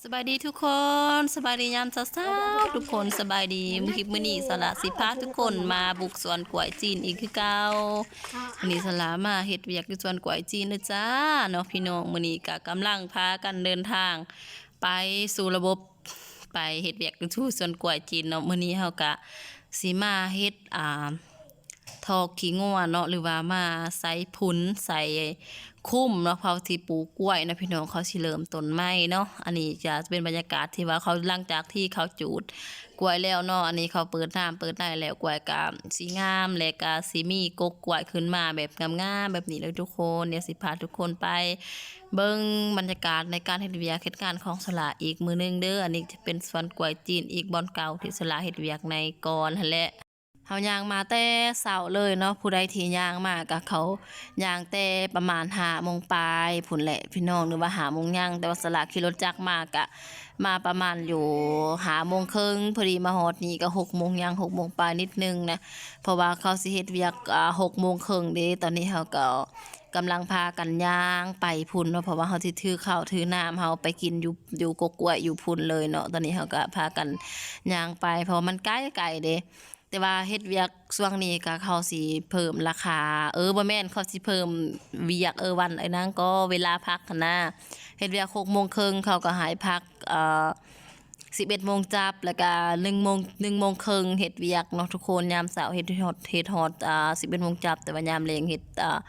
ສະບາຍດີທຸກຄົນ ສະບາຍດີຍາມເຊົ້າໆ ທຸກຄົນ ສະບາຍດີ. ຄລິບມື້ນີ້ສາລາຊິພາທຸກຄົນມາບຸກສວນກ້ວຍຈີນອີກຄືເກົ່າ. ມື້ນີ້ສາລາມາເຮັດວຽກຢູ່ສວນກ້ວຍຈີນເດີຈ້າເນາະພີ່ນ້ອງ. ມື້ນີ້ກະກຳລັງພາກັນເດີນທາງໄປສູ່ລະບົບ ໄປເຮັດວຽກຢູ່ສວນກ້ວຍຈີນເນາະ. ມື້ນີ້ເຮົາກະຊິມາເຮັດ ອ່າ ຖອກຂີ້ງົວເນາະ ຫຼືວ່າມາໃສ່ຝຸ່ນ ໃສ່ຄຸ້ມເນາະ ເຂົາຊິປູກກ້ວຍເນາະພີ່ນ້ອງ ເຂົາຊິເລີ່ມຕົ້ນໃໝ່ເນາະ. ອັນນີ້ຈະເປັນບັນຍາກາດທີ່ວ່າເຂົາ ຫຼັງຈາກທີ່ເຂົາຈູດກ້ວຍແລ້ວເນາະ ອັນນີ້ເຂົາເປີດນ້ຳເປີດໄດ້ແລ້ວ ກ້ວຍກະຊິງາມ ແລະກະຊິມີກົກກ້ວຍຂຶ້ນມາແບບງາມໆ ແບບນີ້ເລີຍທຸກຄົນ. ດຽວຊິພາທຸກຄົນໄປເບິ່ງບັນຍາກາດໃນການເຮັດວຽກເຮັດງານຂອງສາລາອີກມື້ໜຶ່ງເດີ. ອັນນີ້ຈະເປັນສວນກ້ວຍຈີນອີກບ່ອນເກົ່າທີ່ສາລາເຮັດວຽກໃນກ່ອນຫັ້ນແຫຼະ. ເຮົາຍ່າງມາແຕ່ເຊົ້າເລີຍເນາະ ຜູ້ໃດທີ່ຍ່າງມາກະເຂົາຍ່າງແຕ່ປະມານຫ້າໂມງປາຍພຸ້ນແຫຼະພີ່ນ້ອງ ຫຼືວ່າຫ້າໂມງຍັງ ແຕ່ວ່າສາລາຂີ່ລົດຈັກມາກະມາປະມານຢູ່ຫ້າໂມງເຄິ່ງ ພໍດີມາຮອດນີ້ກະຫົກໂມງຍັງ ຫົກໂມງປາຍນິດໜຶ່ງນະ ເພາະວ່າເຂົາຊິເຮັດວຽກ ອ່າ ຫົກໂມງເຄິ່ງເດ້. ຕອນນີ້ເຮົາກະກຳລັງພາກັນຍ່າງໄປພຸ້ນເນາະ ເພາະວ່າເຮົາຊິຖືເຂົ້າຖືນ້ຳເຮົາໄປກິນຢູ່ ຢູ່ກົກກ້ວຍຢູ່ພຸ້ນເລີຍເນາະ. ຕອນນີ້ເຮົາກະພາກັນຍ່າງໄປ ເພາະວ່າມັນໄກໆເດ້. ແຕ່ວ່າເຮັດວຽກຊ່ວງນີ້ກະເຂົາຊິເພີ່ມລາຄາ ເອີ ບໍ່ແມ່ນ ເຂົາຊິເພີ່ມວຽກ ເອີ ວັນ ເອີ ນາງກໍເວລາພັກຫັ້ນນາ. ເຮັດວຽກຫົກໂມງເຄິ່ງ ເຂົາກໍໃຫ້ພັກ ເອີ ສິບເອັດໂມງຈັບ ແລ້ວກະໜຶ່ງໂມງ ໜຶ່ງໂມງເຄິ່ງເຮັດວຽກເນາະທຸກຄົນ. ຍາມເຊົ້າເຮັດຮອດ ເຮັດຮອດ ອ່າ ສິບເອັດໂມງຈັບ ແຕ່ວ່າຍາມແລງເຮັດ ອ່າ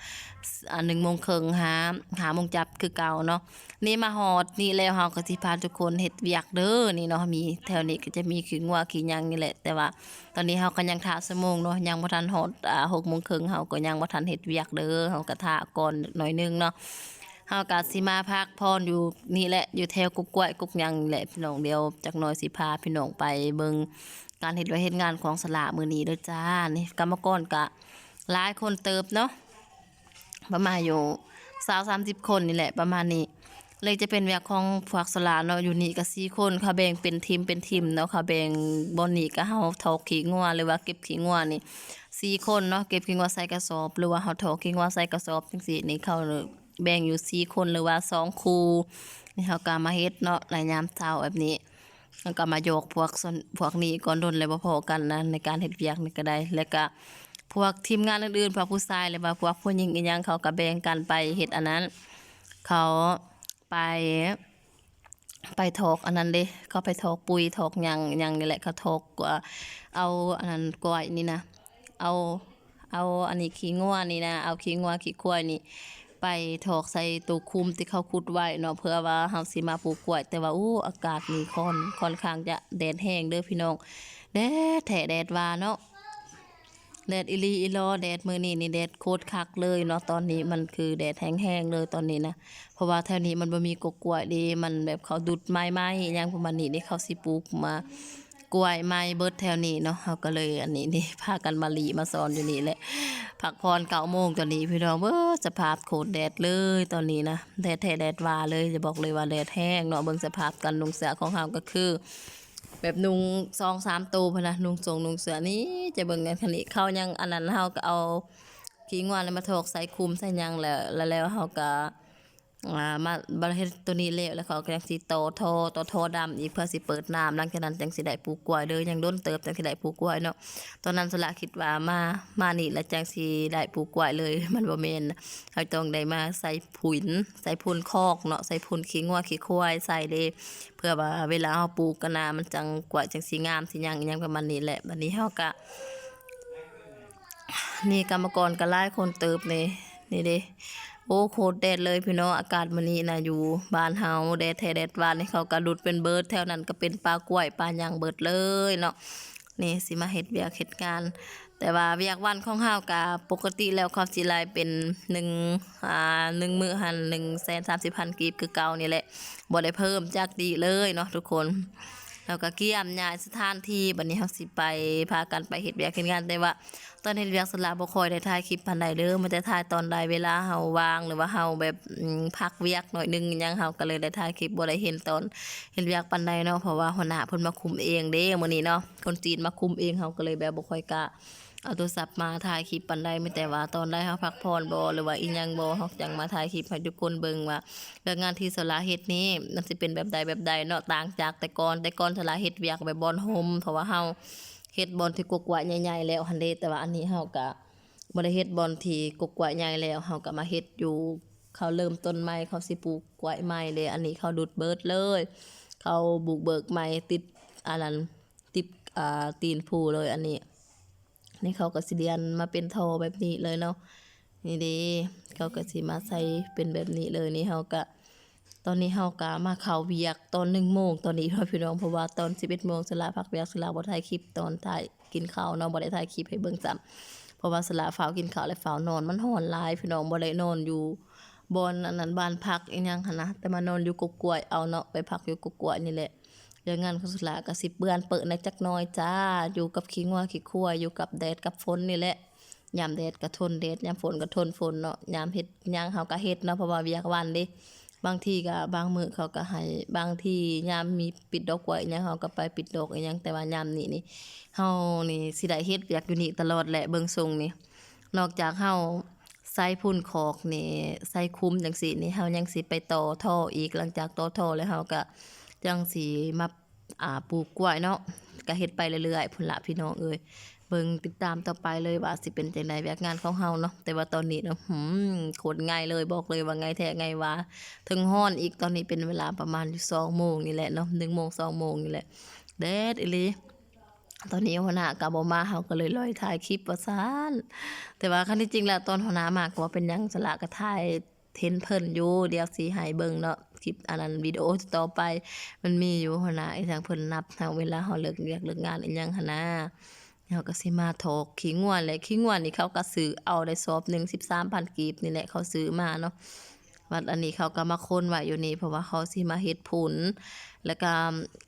ອ່າ ໜຶ່ງໂມງເຄິ່ງ ຫາ ຫ້າໂມງຈັບຄືເກົ່າເນາະ. ນີ້ມາຮອດນີ້ແລ້ວ ເຮົາກໍຊິພາທຸກຄົນເຮັດວຽກເດີ ນີ້ເນາະ ມີ ແຖວນີ້ກໍຈະມີຂີ້ງົວຂີ້ຫຍັງນີ້ແຫຼະ ແຕ່ວ່າ ຕອນນີ້ເຮົາກໍຍັງຖ້າຊົ່ວໂມງເນາະ ຍັງບໍ່ທັນຮອດ ອ່າ ຫົກໂມງເຄິ່ງ ເຮົາກໍຍັງບໍ່ທັນເຮັດວຽກເດີ ເຮົາກໍຖ້າກ່ອນໜ້ອຍໜຶ່ງເນາະ. ເຮົາກໍຊິມາພັກຜ່ອນຢູ່ນີ້ແຫຼະ ຢູ່ແຖວກົກກ້ວຍກົກຫຍັງນີ້ແຫຼະພີ່ນ້ອງ. ດຽວຈັກໜ້ອຍຊິພາພີ່ນ້ອງໄປເບິ່ງການເຮັດວຽກເຮັດງານຂອງສາລາມື້ນີ້ເດີຈ້າ. ນີ້ກຳມະກອນກໍຫຼາຍຄົນເຕີບເນາະ ປະມານຢູ່ຊາວສາມສິບຄົນນີ້ແຫຼະ ປະມານນີ້. ເລີຍຈະເປັນວຽກຂອງພວກສາລາເນາະ ຢູ່ນີ້ກໍສີ່ຄົນ ເຂົາແບ່ງເປັນທີມເປັນທີມເນາະ ເຂົາແບ່ງບ່ອນນີ້ກໍເຮົາຖອກຂີ້ງົວ ຫຼືວ່າເກັບຂີ້ງົວນີ້ສີ່ຄົນເນາະ ເກັບຂີ້ງົວໃສ່ກະສອບ ຫຼືວ່າເຮົາຖອກຂີ້ງົວໃສ່ກະສອບຈັ່ງຊີ້ນີ້ ເຂົາແບ່ງຢູ່ສີ່ຄົນ ຫຼືວ່າສອງຄູ່. ນີ້ເຮົາກໍມາເຮັດເນາະ ໃນຍາມເຊົ້າແບບນີ້ ແລ້ວກໍມາຢອກພວກ ພວກນີ້ກ່ອນ ດົນແລ້ວບໍ່ພໍ້ກັນນະ ໃນການເຮັດວຽກນີ້ກໍໄດ້. ແລ້ວກໍພວກທີມງານອື່ນໆ ພວກຜູ້ຊາຍ ຫຼືວ່າພວກຜູ້ຍິງອີ່ຫຍັງ ເຂົາກໍແບ່ງກັນໄປເຮັດອັນນັ້ນ ເຂົາໄປ ໄປຖອກອັນນັ້ນເດ້ ເຂົາໄປຖອກປຸ໋ຍຖອກຫຍັງ ຫຍັງນີ້ແຫຼະ ເຂົາຖອກ ເອົາອັນນັ້ນກ້ວຍນີ້ນະ ເອົາ ເອົາອັນນີ້ຂີ້ງົວນີ້ນະ ເອົາຂີ້ງົວຂີ້ຄວາຍນີ້ໄປຖອກໃສ່ໂຕຄຸ້ມທີ່ເຂົາຂຸດໄວ້ເນາະ ເພື່ອວ່າເຮົາຊິມາປູກກ້ວຍ. ແຕ່ວ່າ ໂອ້ ອາກາດນີ້ຄ່ອນ ຄ່ອນຂ້າງຈະແດດແຮງເດີພີ່ນ້ອງ ແດດແທ້ແດດວ່າເນາະ. ແດດອີ່ຫຼີອີ່ຫຼໍ ແດດມື້ນີ້ນີ້ແດດໂຄດຄັກເລີຍເນາະ. ຕອນນີ້ມັນຄືແດດແຮງໆເລີຍຕອນນີ້ນະ ເພາະວ່າແຖວນີ້ມັນບໍ່ມີກົກກ້ວຍເດ້ ມັນແບບເຂົາດຸດໄມ້ໆຫຍັງປະມານນີ້ເດ້ ເຂົາຊິປູກມາກ້ວຍໃໝ່ເບິດແຖວນີ້ເນາະ. ເຮົາກໍເລີຍອັນນີ້ນີ້ ພາກັນມາຫຼີ່ມາສອນຢູ່ນີ້ແຫຼະ ພັກຜ່ອນເກົ້າໂມງຕອນນີ້ພີ່ນ້ອງເອີຍ. ສະພາບໂຄດແດດເລີຍຕອນນີ້ນະ ແດດແທ້ແດດວ່າເລີຍ ຈະບອກເລີຍວ່າແດດແຮງເນາະ. ເບິ່ງສະພາບການນຸ່ງເສື້ອຂອງເຮົາກໍຄື ແບບນຸ່ງສອງສາມໂຕພຸ້ນນະ ນຸ່ງສົ້ງນຸ່ງເສື້ອນີ້ ຈະເບິ່ງອັນຄັນນີ້ ເຂົາຍັງອັນນັ້ນ ເຮົາກໍເອົາຂີ້ງົວນີ້ມາຖອກໃສ່ຄຸ້ມໃສ່ຫຍັງແລ້ວ ແລ້ວ ແລ້ວເຮົາກໍ ອ່າ ມາ ບາດເຮັດໂຕນີ້ແລ້ວ ແລ້ວເຂົາກໍຍັງຊິຕໍ່ທໍ່ ຕໍ່ທໍ່ດຳອີກ ເພື່ອຊິເປີດນ້ຳ ຫຼັງຈາກນັ້ນຈັ່ງຊິໄດ້ປູກກ້ວຍເດີ. ຍັງດົນເຕີບຈັ່ງຊິໄດ້ປູກກ້ວຍເນາະ. ຕອນນັ້ນສະຫຼະຄິດວ່າມາ ມານີ້ແລ້ວຈັ່ງຊິໄດ້ປູກກ້ວຍເລີຍ ມັນບໍ່ແມ່ນ ເຮົາຕ້ອງໄດ້ມາໃສ່ຝຸ່ນ ໃສ່ຝຸ່ນຄອກເນາະ ໃສ່ຝຸ່ນຂີ້ງົວຂີ້ຄວາຍໃສ່ເດ້ ເພື່ອວ່າເວລາເຮົາປູກກະນາ ມັນຈັ່ງ ກວ່າຈັ່ງຊິງາມຊິຫຍັງອີ່ຫຍັງປະມານນີ້ແຫຼະ. ບາດນີ້ເຮົາກະ ນີ້ກຳມະກອນກະຫຼາຍຄົນເຕີບນີ້ ນີ້ເດ້. ໂອ້ ໂຄດແດດເລີຍພີ່ນ້ອງ ອາກາດມື້ນີ້ນະ ຢູ່ບ້ານເຮົາແດດແທ້ແດດວ່ານີ້ ເຂົາກະດຸດເປັນເບິດ ແຖວນັ້ນກະເປັນປ່າກ້ວຍປ່າຫຍັງເບິດເລີຍເນາະ. ນີ້ຊິມາເຮັດວຽກເຮັດງານ ແຕ່ວ່າວຽກວັນຂອງເຮົາກະປົກກະຕິແລ້ວ ເຂົາຊິໄລ່ເປັນໜຶ່ງ ອ່າ ໜຶ່ງມື້ຫັ້ນ ໜຶ່ງແສນສາມສິບພັນກີບຄືເກົ່ານີ້ແຫຼະ ບໍ່ໄດ້ເພີ່ມຈັກດີ້ເລີຍເນາະທຸກຄົນ. ແລ້ວກະກຽມຍ້າຍສະຖານທີ່ ບາດນີ້ເຮົາຊິໄປ ພາກັນໄປເຮັດວຽກເຮັດງານ ແຕ່ວ່າຕອນເຮັດວຽກສະຫຼະບໍ່ຄ່ອຍໄດ້ຖ່າຍຄລິບປານໃດເດີ ມີແຕ່ຖ່າຍຕອນໃດເວລາເຮົາວ່າງ ຫຼືວ່າເຮົາແບບ ອືມ ພັກວຽກໜ້ອຍໜຶ່ງຫຍັງ ເຮົາກະເລີຍໄດ້ຖ່າຍຄລິບ ບໍ່ໄດ້ເຫັນຕອນເຮັດວຽກປານໃດເນາະ ເພາະວ່າຫົວໜ້າເພິ່ນມາຄຸມເອງເດ້ມື້ນີ້ເນາະ ຄົນຈີນມາຄຸມເອງ ເຮົາກະເລີຍແບບບໍ່ຄ່ອຍກະ ເອົາໂທລະສັບມາຖ່າຍຄລິບປານໃດ, ມີແຕ່ວ່າຕອນໃດເຮົາພັກຜ່ອນບໍ່ ຫຼືວ່າອີ່ຫຍັງບໍ່ ເຮົາຈັ່ງມາຖ່າຍຄລິບໃຫ້ທຸກຄົນເບິ່ງວ່າ ວຽກງານທີ່ສະຫຼາເຮັດນີ້ ມັນຊິເປັນແບບໃດແບບໃດເນາະ, ຕ່າງຈາກແຕ່ກ່ອນ. ແຕ່ກ່ອນສະຫຼາເຮັດວຽກແບບບ່ອນໂຮມ ເພາະວ່າເຮົາເຮັດບ່ອນທີ່ກົກກ້ວຍໃຫຍ່ໆແລ້ວຫັ້ນເດ້, ແຕ່ວ່າອັນນີ້ເຮົາກະບໍ່ໄດ້ເຮັດບ່ອນທີ່ກົກກ້ວຍໃຫຍ່ແລ້ວ, ເຮົາກະມາເຮັດຢູ່ ເຂົາເລີ່ມຕົ້ນໃໝ່ ເຂົາຊິປູກກ້ວຍໃໝ່ເດ້. ອັນນີ້ເຂົາດຸດເບີດເລີຍ, ເຂົາບຸກເບີກໃໝ່ ຕິດອັນນັ້ນ ຕິດ ອ່າ ຕີນພູເລີຍ. ອັນນີ້ ນີ້ເຂົາກໍຊິລຽນມາເປັນທໍ່ແບບນີ້ເລີຍເນາະ, ນີ້ເດ້ ເຂົາກໍຊິມາໃສ່ເປັນແບບນີ້ເລີຍ. ນີ້ເຮົາກະ ຕອນນີ້ເຮົາກະມາເຂົ້າວຽກຕອນໜຶ່ງໂມງຕອນນີ້ເນາະພີ່ນ້ອງ, ເພາະວ່າຕອນສິບເອັດໂມງສະຫຼາພັກວຽກ ສະຫຼາບໍ່ຖ່າຍຄລິບຕອນຖ່າຍ ກິນເຂົ້າເນາະ, ບໍ່ໄດ້ຖ່າຍຄລິບໃຫ້ເບິ່ງຊ້ຳ ເພາະວ່າສະຫຼາຟ້າວກິນເຂົ້າ ແລະ ຟ້າວນອນ. ມັນຮ້ອນຫຼາຍພີ່ນ້ອງ, ບໍ່ໄດ້ນອນຢູ່ບ່ອນອັນນັ້ນ ບ້ານພັກອີ່ຫຍັງຫັ້ນນະ, ແຕ່ມານອນຢູ່ກົກກ້ວຍເອົາເນາະ, ໄປພັກຢູ່ກົກກ້ວຍນີ້ແຫຼະ. ແລ້ວງານຂອງສະຫຼາກໍຊິເປື້ອນເປິແດ່ຈັກໜ້ອຍຈ້າ, ຢູ່ກັບຂີ້ງົວຂີ້ຄວາຍ ຢູ່ກັບແດດກັບຝົນນີ້ແຫຼະ. ຍາມແດດກໍທົນແດດ, ຍາມຝົນກໍທົນຝົນເນາະ, ຍາມເຮັດຫຍັງເຮົາກໍເຮັດເນາະ, ເພາະວ່າວຽກວັນເດ້. ບາງທີກໍ ບາງມື້ເຂົາກໍໃຫ້ ບາງທີຍາມມີປິດດອກກ້ວຍອີ່ຫຍັງ ເຮົາກໍໄປປິດດອກອີ່ຫຍັງ, ແຕ່ວ່າຍາມນີ້ນີ້ ເຮົານີ້ຊິໄດ້ເຮັດວຽກຢູ່ນີ້ຕະຫຼອດແຫຼະ ເບິ່ງຊົງນີ້. ນອກຈາກເຮົາໃສ່ຝຸ່ນຄອກນີ້ ໃສ່ຄຸມຈັ່ງຊີ້ນີ້ ເຮົາຍັງຊິໄປຕໍ່ທໍ່ອີກ, ຫຼັງຈາກຕໍ່ທໍ່ແລ້ວ ເຮົາກໍຈັ່ງຊິມາ ອ່າ ປູກກ້ວຍເນາະ, ກໍເຮັດໄປເລື້ອຍໆພຸ້ນລະພີ່ນ້ອງເອີຍ. ເບິ່ງຕິດຕາມຕໍ່ໄປເລີຍວ່າຊິເປັນຈັ່ງໃດວຽກງານຂອງເຮົາເນາະ. ແຕ່ວ່າຕອນນີ້ເນາະ ຫືມ ໂຄດໄງ່ເລີຍ, ບອກເລີຍວ່າໄງ່ແທ້ໄງ່ຫວາ, ເທິງຮ້ອນອີກ. ຕອນນີ້ເປັນເວລາປະມານຢູ່ສອງໂມງນີ້ແຫຼະເນາະ, ໜຶ່ງໂມງ ສອງໂມງນີ້ແຫຼະ, ແດດອີ່ຫຼີ. ຕອນນີ້ຫົວໜ້າກໍບໍ່ມາ ເຮົາກໍເລີຍລອຍຖ່າຍຄລິບວ່າຊັ້ນ. ແຕ່ວ່າຄັນທີ່ຈິງແລ້ວ ຕອນຫົວໜ້າມາກໍບໍ່ເປັນຫຍັງ, ສະຫຼາກໍຖ່າຍເຫັນເພິ່ນຢູ່. ດຽວຊິໃຫ້ເບິ່ງເນາະ ຄລິບອັນນັ້ນ ວິດີໂອຕໍ່ໄປ ມັນມີຢູ່ຫັ້ນນະ, ອີ່ຫຍັງເພິ່ນນັບເຮົາເວລາເຮົາເລີກວຽກເລີກງານອີ່ຫຍັງຫັ້ນນະ. ເຮົາກໍຊິມາຖອກຂີ້ງົວແຫຼະ, ຂີ້ງົວນີ້ເຂົາກໍຊື້ເອົາໄດ້ສອບໜຶ່ງ ສິບສາມພັນກີບນີ້ແຫຼະ ເຂົາຊື້ມາເນາະ. ບັດອັນນີ້ເຂົາກໍມາຄົນໄວ້ຢູ່ນີ້ ເພາະວ່າເຂົາຊິມາເຮັດຝຸ່ນ, ແລ້ວກໍ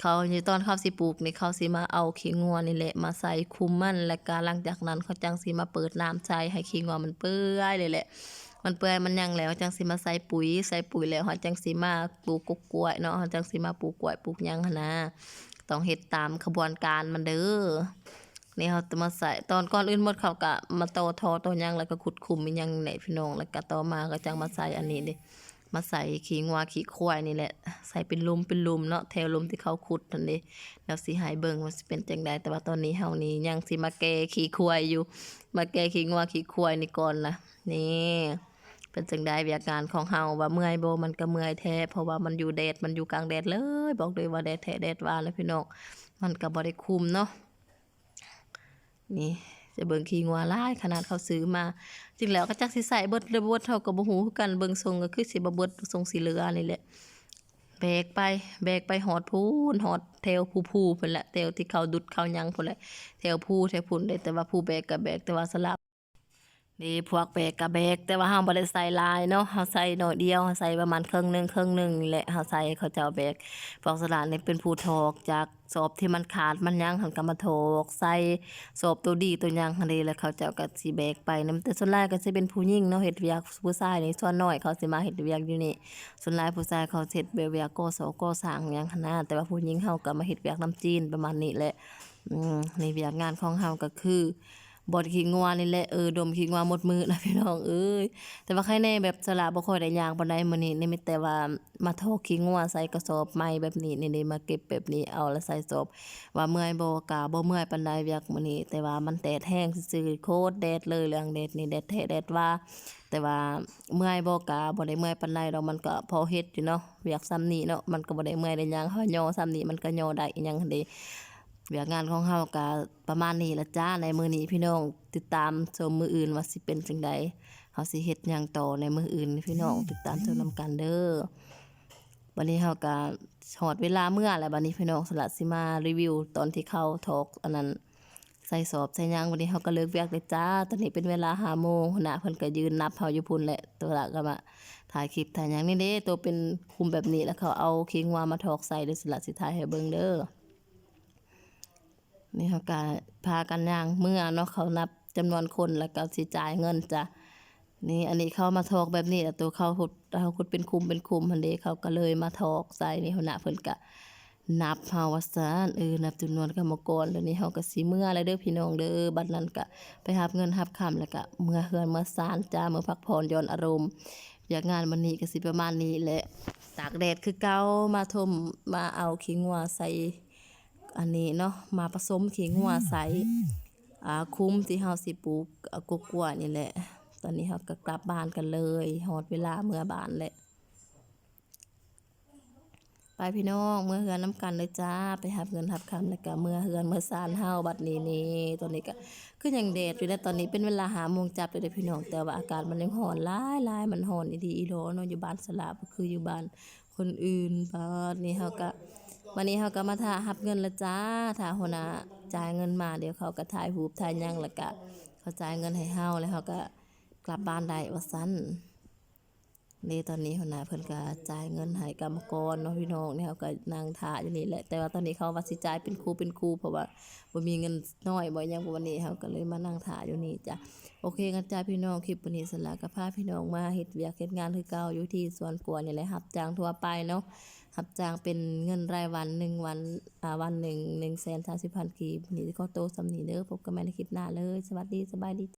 ເຂົາ ຕອນເຂົາຊິປູກນີ້ ເຂົາຊິມາເອົາຂີ້ງົວນີ້ແຫຼະມາໃສ່ຄຸມມັນ, ແລ້ວກໍຫຼັງຈາກນັ້ນເຂົາຈັ່ງຊິມາເປີດນ້ຳໃສ່ໃຫ້ຂີ້ງົວມັນເປື່ອຍເລີຍແຫຼະ. ມັນເປື່ອຍມັນຫຍັງແລ້ວ ຈັ່ງຊິມາໃສ່ປຸ໋ຍ, ໃສ່ປຸ໋ຍແລ້ວເຮົາຈັ່ງຊິມາປູກກົກກ້ວຍເນາະ, ເຮົາຈັ່ງຊິມາປູກກ້ວຍປູກຫຍັງຫັ້ນນະ. ຕ້ອງເຮັດຕາມຂະບວນການມັນເດີ. ນີ້ເຮົາຈະມາໃສ່ ຕອນກ່ອນອື່ນໝົດເຂົາກະມາຕໍ່ທໍ່ຕໍ່ຫຍັງ ແລ້ວກໍຂຸດຂຸມອີ່ຫຍັງແຫຼະພີ່ນ້ອງ, ແລ້ວກໍຕໍ່ມາກໍຈັ່ງມາໃສ່ອັນນີ້ເດ້ ມາໃສ່ຂີ້ງົວຂີ້ຄວາຍນີ້ແຫຼະ, ໃສ່ເປັນຫຼຸມເປັນຫຼຸມເນາະ, ແຖວຫຼຸມທີ່ເຂົາຂຸດຫັ້ນເດ້. ແລ້ວຊິໃຫ້ເບິ່ງວ່າຊິເປັນຈັ່ງໃດ, ແຕ່ວ່າຕອນນີ້ເຮົານີ້ຍັງຊິມາແກ່ຂີ້ຄວາຍຢູ່, ມາແກ່ຂີ້ງົວຂີ້ຄວາຍນີ້ກ່ອນນະ. ນີ້ ເປັນຈັ່ງໃດວຽກງານຂອງເຮົາ ວ່າເມື່ອຍບໍ່? ມັນກໍເມື່ອຍແທ້ ເພາະວ່າມັນຢູ່ແດດ ມັນຢູ່ກາງແດດເລີຍ, ບອກເລີຍວ່າແດດແທ້ແດດວ່າແຫຼະພີ່ນ້ອງ, ມັນກໍບໍ່ໄດ້ຄຸມເນາະ. ນີ້ ຈະເບິ່ງຂີ້ງົວຫຼາຍຂະໜາດເຂົາຊື້ມາ. ຈິງແລ້ວກໍຈັກຊິໃຊ້ເບິດຫຼືບໍ່ເບິດ ເຮົາກໍບໍ່ຮູ້ຄືກັນ, ເບິ່ງຊົງກໍຄືຊິບໍ່ເບິດ, ຊົງຊິເຫຼືອນີ້ແຫຼະ. ແບກໄປ ແບກໄປຮອດພຸ້ນ ຮອດແຖວພູໆພຸ້ນແຫຼະ, ແຖວທີ່ເຂົາດຸດເຂົາຫຍັງພຸ້ນແຫຼະ, ແຖວພູແຖວພຸ້ນເດ້. ແຕ່ວ່າຜູ້ແບກກໍແບກ ແຕ່ວ່າສະຫຼາ ນີ້ພວກແບກກະແບກ, ແຕ່ວ່າເຮົາບໍ່ໄດ້ໃສ່ຫຼາຍເນາະ, ເຮົາໃສ່ໜ້ອຍດຽວ, ເຮົາໃສ່ປະມານເຄິ່ງໜຶ່ງ ເຄິ່ງໜຶ່ງນີ້ແຫຼະ, ເຮົາໃສ່ໃຫ້ເຂົາເຈົ້າແບກ. ພວກສະຫຼານີ້ເປັນຜູ້ຖອກຈາກສອບທີ່ມັນຂາດມັນຫຍັງຫັ້ນ ກໍມາຖອກໃສ່ສອບໂຕດີໂຕຫຍັງຫັ້ນເດ້, ແລ້ວເຂົາເຈົ້າກໍຊິແບກໄປນຳ. ແຕ່ສ່ວນຫຼາຍກໍຊິເປັນຜູ້ຍິງເນາະເຮັດວຽກ, ຜູ້ຊາຍນີ້ສ່ວນໜ້ອຍເຂົາຊິມາເຮັດວຽກຢູ່ນີ້. ສ່ວນຫຼາຍຜູ້ຊາຍເຂົາເຮັດແບບວຽກກໍ່ສ້ອງກໍ່ສ້າງຫຍັງຫັ້ນນະ, ແຕ່ວ່າຜູ້ຍິງເຮົາກໍມາເຮັດວຽກນຳຈີນປະມານນີ້ແຫຼະ. ອືມ ໃນວຽກງານຂອງເຮົາກໍຄື ບ່ອນຂີ້ງົວນີ້ແຫຼະ, ເອີ ດົມຂີ້ງົວໝົດມື້ນະພີ່ນ້ອງເອີຍ. ແຕ່ວ່າໃຄແນ່ແບບສະຫຼາບໍ່ຄ່ອຍໄດ້ຍ່າງປານໃດມື້ນີ້, ນີ້ມີແຕ່ວ່າມາຖອກຂີ້ງົວໃສ່ກະສອບໃໝ່ແບບນີ້, ນີ້ເດ້ ມາເກັບແບບນີ້ ເອົາລະໃສ່ສອບ. ວ່າເມື່ອຍບໍ່? ກະບໍ່ເມື່ອຍປານໃດວຽກມື້ນີ້, ແຕ່ວ່າມັນແດດແຮງຊື່ໆ, ໂຄດແດດເລີຍ, ເລື່ອງແດດນີ້ແດດແທ້ແດດວ່າ. ແຕ່ວ່າເມື່ອຍບໍ່? ກະບໍ່ໄດ້ເມື່ອຍປານໃດດອກ, ມັນກໍພໍເຮັດຢູ່ເນາະ, ວຽກສ່ຳນີ້ເນາະ, ມັນກໍບໍ່ໄດ້ເມື່ອຍໄດ້ຫຍັງ, ເຮົາຍໍສ່ຳນີ້ມັນກໍຍໍໄດ້ອີ່ຫຍັງຫັ້ນເດ້. ວຽກງານຂອງເຮົາກະປະມານນີ້ລະຈ້າໃນມື້ນີ້ພີ່ນ້ອງ, ຕິດຕາມຊົມມື້ອື່ນວ່າຊິເປັນຈັ່ງໃດ, ເຮົາຊິເຮັດຫຍັງຕໍ່ໃນມື້ອື່ນພີ່ນ້ອງ, ຕິດຕາມຊົມນຳກັນເດີ. ບັດນີ້ເຮົາກະຮອດເວລາເມືອແລ້ວ, ບັດນີ້ພີ່ນ້ອງ ສະຫຼາຊິມາຣີວິວຕອນທີ່ເຂົາຖອກອັນນັ້ນ ໃສ່ສອບໃສ່ຫຍັງ. ບັດນີ້ເຮົາກະເລີກວຽກແລ້ວຈ້າ, ຕອນນີ້ເປັນເວລາຫ້າໂມງ, ຫົວໜ້າເພິ່ນກະຢືນນັບເຮົາຢູ່ພຸ້ນແຫຼະ, ໂຕລະກະມາຖ່າຍຄລິບຖ່າຍຫຍັງ. ນີ້ເດ້ ໂຕເປັນຄຸມແບບນີ້ ແລ້ວເຂົາເອົາຂີ້ງົວມາຖອກໃສ່ເດີ, ສະຫຼາຊິຖ່າຍໃຫ້ເບິ່ງເດີ. ນີ້ເຮົາກະພາກັນຍ່າງເມືອເນາະ, ເຂົານັບຈຳນວນຄົນແລ້ວກໍຊິຈ່າຍເງິນຈ້າ. ນີ້ ອັນນີ້ເຂົາມາຖອກແບບນີ້ ແລ້ວໂຕເຂົາຂຸດ ເຂົາຂຸດເປັນຂຸມເປັນຂຸມຫັ້ນເດ້, ເຂົາກໍເລີຍມາຖອກໃສ່. ນີ້ ຫົວໜ້າເພິ່ນກະ ນັບເຮົາວ່າຊັ້ນ ເອີ ນັບຈຳນວນກຳມະກອນ. ດຽວນີ້ເຮົາກໍຊິເມືອແລ້ວເດີພີ່ນ້ອງເດີ. ບັດນັ້ນກະໄປຮັບເງິນຮັບຄຳ ແລ້ວກະເມືອເຮືອນເມືອຊານຈ້າ ເມືອພັກຜ່ອນຢ່ອນອາລົມ. ວຽກງານມື້ນີ້ກໍຊິປະມານນີ້ແຫຼະ ຕາກແດດຄືເກົ່າ. ມາຖົມ ມາເອົາຂີ້ງົວໃສ່ອັນນີ້ເນາະ ມາປະສົມຂີ້ງົວໃສ່ ອ່າ ຄຸ້ມທີ່ເຮົາຊິປູກ ອ່າ ກົກກ້ວຍນີ້ແຫຼະ. ຕອນນີ້ເຮົາກໍກັບບ້ານກັນເລີຍ ຮອດເວລາເມືອບ້ານແລ້ວ. ໄປພີ່ນ້ອງ ເມືອເຮືອນນຳກັນເດີຈ້າ. ໄປຮັບເງິນຮັບຄຳ ແລ້ວກະເມືອເຮືອນເມືອຊານເຮົາບັດນີ້ນີ້. ຕອນນີ້ກະຄືຍັງແດດຢູ່ເດ້ ຕອນນີ້ເປັນເວລາຫ້າໂມງຈັບແລ້ວເດ້ພີ່ນ້ອງ ແຕ່ວ່າອາກາດມັນຍັງຮ້ອນຫຼາຍໆ ມັນຮ້ອນອີ່ຫຼີອີ່ຫຼໍເນາະ. ຢູ່ບ້ານສະຫຼາບໍ່ຄືຢູ່ບ້ານຄົນອື່ນ. ບັດນີ້ເຮົາກະ ບັດນີ້ເຮົາກະມາຖ້າຮັບເງິນແລ້ວຈ້າ ຖ້າຫົວໜ້າຈ່າຍເງິນມາ. ດຽວເຂົາກະຖ່າຍຮູບຖ່າຍຫຍັງ ແລ້ວກະເຂົາຈ່າຍເງິນໃຫ້ເຮົາ ແລ້ວເຮົາກະກັບບ້ານໄດ້ວ່າຊັ້ນ. ເດ້ ຕອນນີ້ຫົວໜ້າເພິ່ນກະຈ່າຍເງິນໃຫ້ກຳມະກອນເນາະພີ່ນ້ອງ. ນີ້ເຮົາກະນັ່ງຖ້າຢູ່ນີ້ແຫຼະ ແຕ່ວ່າຕອນນີ້ເຂົາວ່າຊິຈ່າຍເປັນຄູ່ເປັນຄູ່ ເພາະວ່າບໍ່ມີເງິນນ້ອຍບໍ່ຫຍັງ. ບັດນີ້ເຮົາກະເລີຍມານັ່ງຖ້າຢູ່ນີ້ຈ້າ. ໂອເຄກັນຈ້າພີ່ນ້ອງ ຄລິບມື້ນີ້ສະຫຼາກະພາພີ່ນ້ອງມາເຮັດວຽກເຮັດງານຄືເກົ່າ ຢູ່ທີ່ສວນກ້ວຍນີ້ແຫຼະ ຮັບຈ້າງທົ່ວໄປເນາະ. ຮັບຈ້າງເປັນເງິນລາຍວັນ ໜຶ່ງວັນ ອ່າ ວັນໜຶ່ງ ໜຶ່ງແສນສາມສິບພັນກີບ. ນີ້ຂໍໂຕສ່ຳນີ້ເດີ ພົບກັນໃໝ່ໃນຄລິບໜ້າເລີຍ. ສະຫວັດດີ ສະບາຍດີ.